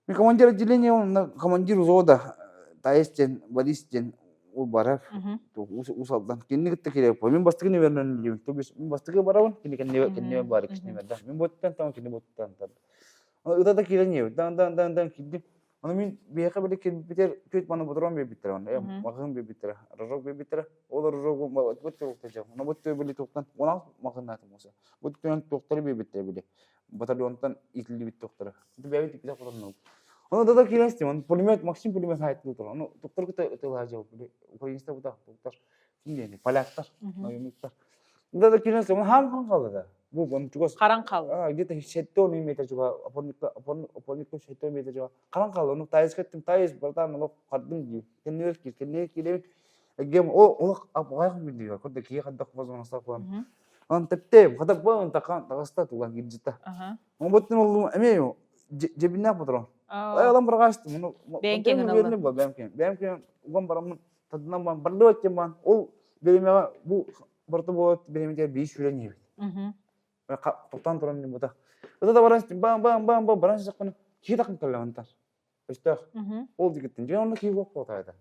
Мин командир отделения, онно командир взвода Таис диэн, Борис диэн ол барар. Уус Алдан. Кинини кытта кириэппин. Мин бастакы нүмеринэн үлэлиибин. То есть мин бастакы барабын, кини кэннибэр кэннибэр баар иккис нүмердээх. Мин буоттан таҥ, кини буоттан тар. Ыта да киирэн иһэбит. Дан дан дан дан киирдим. Ону мин биһиэхэ били кирбитер түөрт маны ботурон биэрбиттэрэ онно. Маҕаһыын биэрбиттэрэ, рожок биэрбиттэрэ. Ол рожогу бу туохта Ону бу били туохтан 16 маҕаһыыннаатым уоса. Бу түөн туохтары биэрбиттэрэ били. Батальонтан иитиллибит туохтара. Бэйэбит иккитэ хотоннубут. Ону да киирэн истим. Ону пулемет, Максим пулемет хайттыы турар. Ону туктар кытта ытылаһа дьыл. Украинецтар бутах туктар. Ким диэни? Поляктар, наемниктар. Да да киирэн истим. Хаам хаан қалды да. Бу он чугас. Харан қалды. Где-то 70 метр чуга, опорникка, опорникка 70 метр чуга. Харан қалды. Ону Таис кеттим. Таис, братан, олох хардым дии. Кеннер кир, кеннер киребин. Гем о олох апҕайах билдигэ. Курда кии хаддах возможностар кулан. Онон тэптээм, хата бу тахан таҕыста туган кирдьитэ. Оҥоботтун оллум эмиэ дьэбиннээх патрон. Ай олом бырҕаастым. Ону Бэйэҥ киэҥин ыллын. Бэйэм киэҥ. Бэйэм киэҥ уган бараммын тадынан баран бардыбат диэн баран ол бириэмэҕэ бу барыта буолат бириэмэтигэр биир сүүрэн иһэбит. Тохтоон туран бута. Ыта да баран бам бам бам бам баран сысахпына киһи тахын кэллэҕин тар. Өстөөх. Ол дигиттин. Дьэ онно киһи буох буолта.